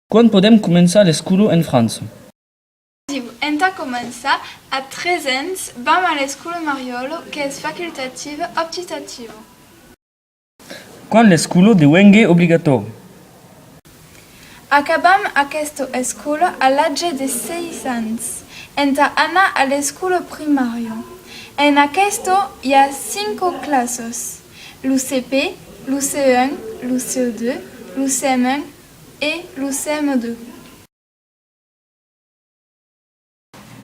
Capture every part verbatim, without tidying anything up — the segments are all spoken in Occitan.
Quan podèm començar l'escolo en França? Entà començar, a tres ans, vam a l'escolo Mariòla, qu'es facultativa, optativa. Quand l'escolo devenguèt obligatòri? Acabam aquesta escòla a l'atge de sièis ans, entà anar a l'escòla primària. En aquesta i a cinc classas, lo C P, lo C un, lo C deux, lo C M un e lo C M deux.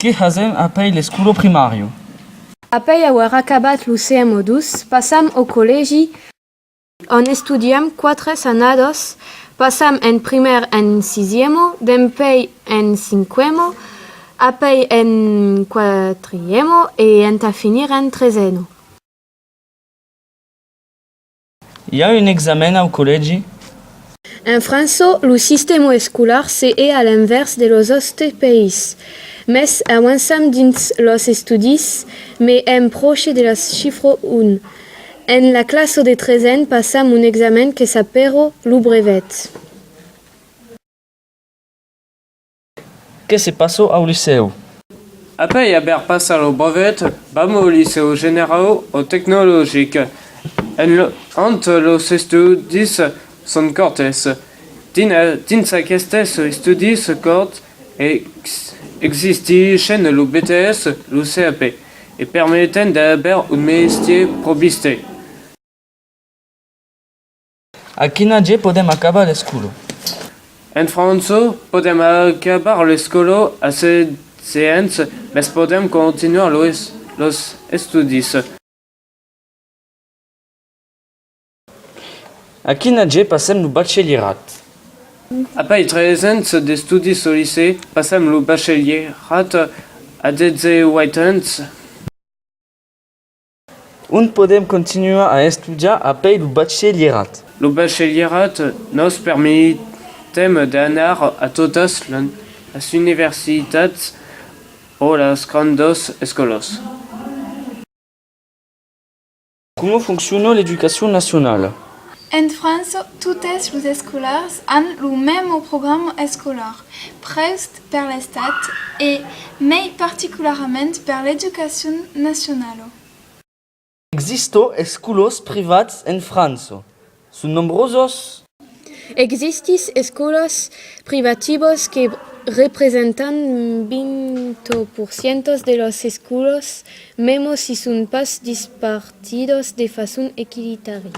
Que hasèm apèi l'escòla primària? Apèi aver acabat lo C M dos, passam au collègi, ont estudiam quatre annadas, passam en primièra en sisièma, dempèi en cinquièma, apèi en quatrièma e entà finir en tresena. I a un examèn au collègi? En França, lo sistèma escolar se hè a l'envèrs de los autres país, mès avançam dins los estudis, mès èm pròche de las chifras un. En la classa de tresena passam un examèn que s'apèra lo brevet. Que se passa au licèu? Apèi aver passat lo brevet, vam au licèu generau o tecnologic, en lo, ont los estudis son còrtes. Dins, dins aquestes estudis còrts ex-, existisson lo B T S, lo C A P, e permeten d'aver un mestièr pro viste. A quin atge podèm acabar l'escòla? En França, podèm acabar l'escòla a setze ans, mès podèm continuar los, los estudis. A quin atge passèm lo bachelierat? Apèi tres ans d'estudis au licèu, passam lo bachelierat a dètz-e-uèit ans. Ont podèm continuar a estudiar apèi lo bachelierat? Lo bachelierat nos permetem d'anar a totas las universitats o las grandas escòlas. Coma fonciona l'educacion nacionala? En França, totes los escolars an lo mème programa escolar, previst per l'Estat e, mai particularament, per l'Educacion Nacionala. Existon escòlas privatas en França. Son nombrosas? Existís escòlas privativas que representan vint per cent de las escòlas, mèma si son pas dispartidas de façon equitària.